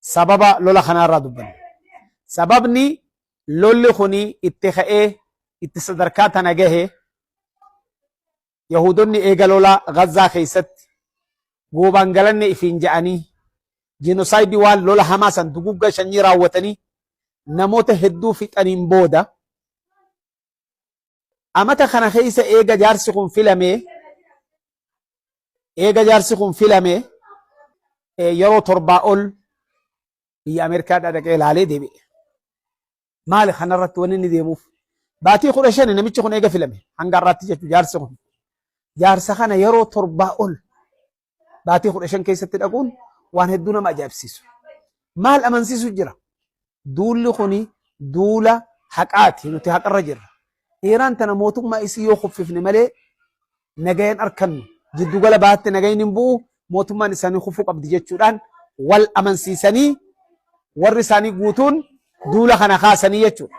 Sababa lola kanaarraa dubbanna. Sababni lolli kuni itti ka'ee itti sadarkaa tana gahe, Yahuudonni eega lola Gazzaa keessatti goobaan galanne ifiin ja'anii genocide, waan lola hamaa san, dugugga sanyii raawwatanii namoota hedduu fixaniin booda, amata kana keessa eega jaarsi kun filame yeroo 7 ol biyya Ameerikaadhaa dhaqee ilaalee deebi'e. Maali kanarratti wanni inni deemuuf? Baatii 15 namichi kun eega filame hanga har'aatti jechuudha jaarsi kun. Jaarsa kana yeroo 7 ol baatii 15 keessatti dhaquun waan hedduu nama ajaa'ibsiisu. Maal amansiisu jira? Duulli kuni duula haqaati, nuti haqarra jirra. Iraan tana mootummaa isii yoo kuffifne malee nagayan arkannu, jiddugala baatti nagayin hin bu'u, mootummaan isaanii kufuu qabdi jechuudhaan wal amansiisanii warri isaanii guutuun duula kana kaasanii jechuudha.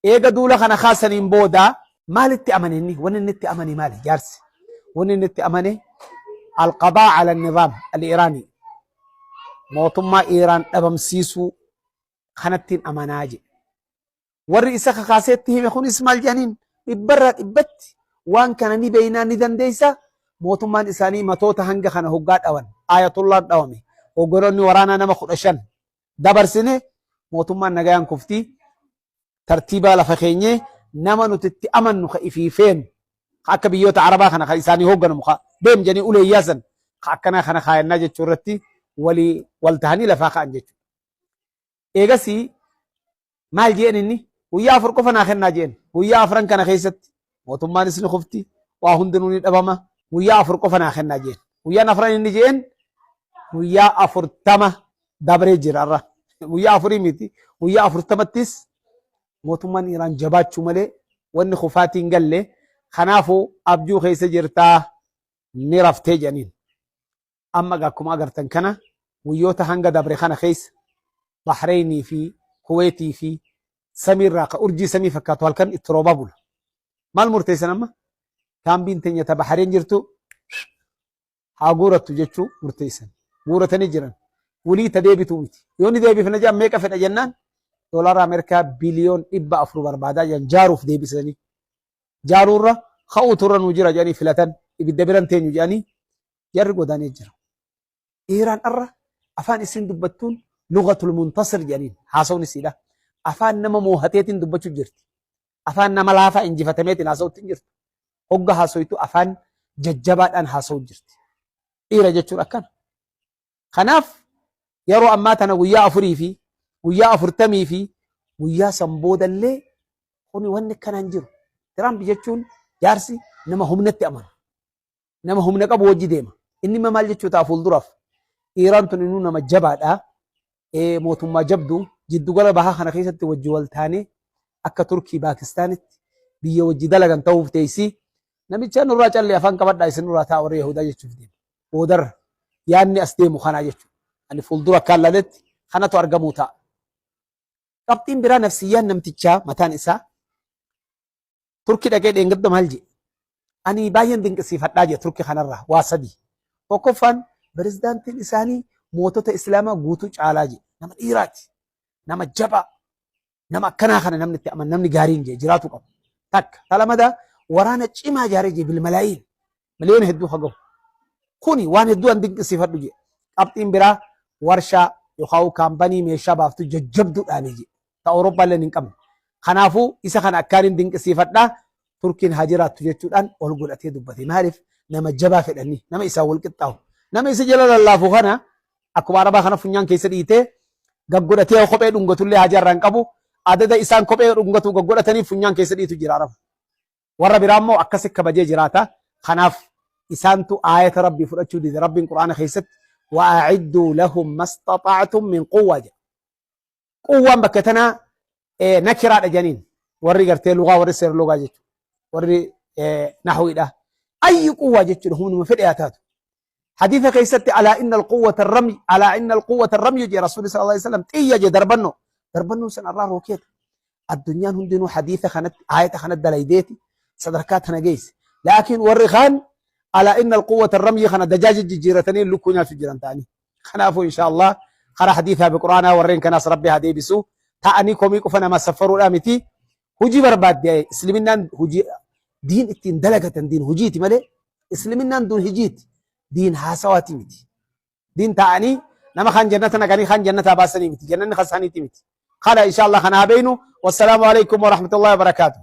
Eega duula kana kaasaniin booda maalitti amane inni? Wanni inni itti amane maali jaarsi? Wanni inni itti amane القضاء على النظام الإيراني, mootummaa Iiraan dhabamsiisuu kanattiin amanaa jedhe. Warri isa kakaaseetti hime kunis maal jedhaniin? Dhibbarraa dhibbatti waan kana ni beeynaa, ni dandeessa. Mootummaan isaanii matoota hanga kana hoggaa dhawan, Ayatollaan dhawame, hogganoonni waraanaa nama 15 dabarsine, mootummaan nagayaan kuftii, tartiibaa lafa keenyee nama nuti itti amannu ka ifii feenu, ka akka biyyoota Arabaa kana ka isaanii hoogganamu, ka deem jedhanii uleeyyaasan, ka akkanaa kana kaayannaa jechuu irratti walii wal tahanii lafaa ka'an jechuudha. Eegasii maal jeen inni? Guyyaa 4 qofa naa kennaa jeen. Guyyaa afran kana keessatti mootummaanis ni kufti, waa hundinuu ni dhabama, guyyaa 4 qofa naa kennaa jeen. Guyyaan afran inni jeen guyyaa 40 dabree jira irra. Guyyaa afurii miti, guyyaa 40ttis mootummaan Iraan jabaachuu malee wanni kufaatiin galle. Kanaafuu abjuu keessa jirtaa, ni raftee jedhaniin. Amma akkuma agartan kana guyyoota hanga dabre kana keessa Bahreenii fi Kuweetii fi samiirraa ka urjii samii fakkaatu halkan itti roobaa bula. Maal murteessan amma? Kaambiin teenya ta Bahreen jirtu haa guurattu jechuu murteessan. Guuratanii jiran. Wulii ta deebituu miti. Yoo ni deebifna jedhan meeqa fedha jennaan, doolaara Ameerikaa biliyoon 400 barbaadaa jedhan jaaruuf deebisanii. Jaaruurra ka'uutu irra nuu jira jedhanii filatan, ibidda biran teenyu jedhanii jarri godaanee jira. Iiraan irra afaan isin dubbattuun لغة المنتصر jedhaniin haasawni isiidha. Afaan nama moohateetiin dubbachuu jirti. Afaan nama laafaa injifatameetiin haasawutti hin jirtu. Hogga haasoytu afaan jajjabaadhaan haasawuu jirti. Dhiira jechuun akkana. Kanaaf yeroo ammaa tana guyyaa afurii fi guyyaa 40 fi guyyaa san boodallee kuni wanni akkanaan jiru. Tiraamp jechuun jaarsi nama humnatti amanu. Nama humna qabu wajji deema. Inni immoo maal jechuu ta'a fuulduraaf? Iiraan tun innuu nama jabaadha. Mootummaa jabdu jiddugala bahaa kana keessatti wajji wal taanee akka Turkii, Paakistaanitti biyya wajji dalagan ta'uuf teessi. Namicha nurraa callee afaan qabadhaa, isin nurraa ta'a warra Yahudaa jechuuf deema. Boodarra yaadni as deemu kanaa jechuudha. Ani fuuldura akkaan laaletti kanatu argamuu ta'a. Qabxiin biraa nafsiyyaan namtichaa mataan isaa Turkii dhaqee dheengadda maal jedhe? Ani baay'een dinqisiifadhaa jedhe Turkii kanarraa waa sadi. Tokkoffaan, pirezidaantiin isaanii mootota Islaamaa guutuu caalaa jedhe. Nama dhiiraati. Nama jabaa. Nama akkanaa kana namni itti amanu, namni gaariin jedhe jiraatu qabu. Takka. Ta lamada, waraana cimaa ijaaree jedhe, بالملايين. Miliyoona hedduu hagahu. Kuni waan hedduu an dinqisiifadhu jedhe. Qabxiin biraa, warshaa yookaan kaampanii meeshaa baaftu jajjabduu dhaabee jedhe. Ta Awurooppaa illee hin qabne. Kanaafuu isa kana akkaan hin dinqisiifadhaa, Turkiin haa jiraattu jechuudhaan ol godhatee dubbate. Maaliif? Nama jabaa fedhanii, nama isaan wal qixxaahu. Nama isa jala lallaafu kana akkuma Arabaa kana funyaan keessa dhiitee gaggodhatee kophee dhungatullee haajaa irraa hin qabu. Adada isaan kophee dhungatu gaggodhatanii funyaan keessa dhiitu jira Araba. Warra biraa immoo akkasi kabajee jiraata. Kanaaf isaantu aayata Rabbii fudhachuu dide. Rabbiin Quraana keessatti وأعدوا لهم ما استطعتم من قوة jedha. Quwwaan bakka tanaa nakiraadha janiin warri gartee lugaa, warri seera lugaa jechuudha. Warri naxwiidha. أي قوة jechuudha, humnuma fedhe haa taatu. Hadiisa keessatti ألا إن القوة الرمي، ألا إن القوة الرمي jee Rasuulli صلى الله عليه وسلم, xiyya jee, darbannoo. Darbannoon san irraa rookeeta. Addunyaan hundinuu hadiisa kanatti, aayata kanatti dalaydeeti sadarkaa tana geesse. Laakiin warri kaan ألا إن القوة الرمي kana dajaaja jijjiiratanii lukkuu nyaachuu jiran ta'anii. Kanaafuu إن شاء الله Karaa hadiisaa fi quraanaa warreen kanaas Rabbi haa deebisu. Ta'anii komii qofa nama saffaruudhaa miti. Hujii barbaadde. Isliminnaan hujii, diin ittiin dalagatan, diin hujiiti malee isliminnaan duun hijiiti, diin haasawaati miti. Diin ta'anii nama kaan jannata naqanii kaan jannataa baasanii miti. Jannanni kasaaniiti miti. Kana insha Allah kana haa beeynu. Wassalaamu alaikum warahmatullahi wabarakaatuh.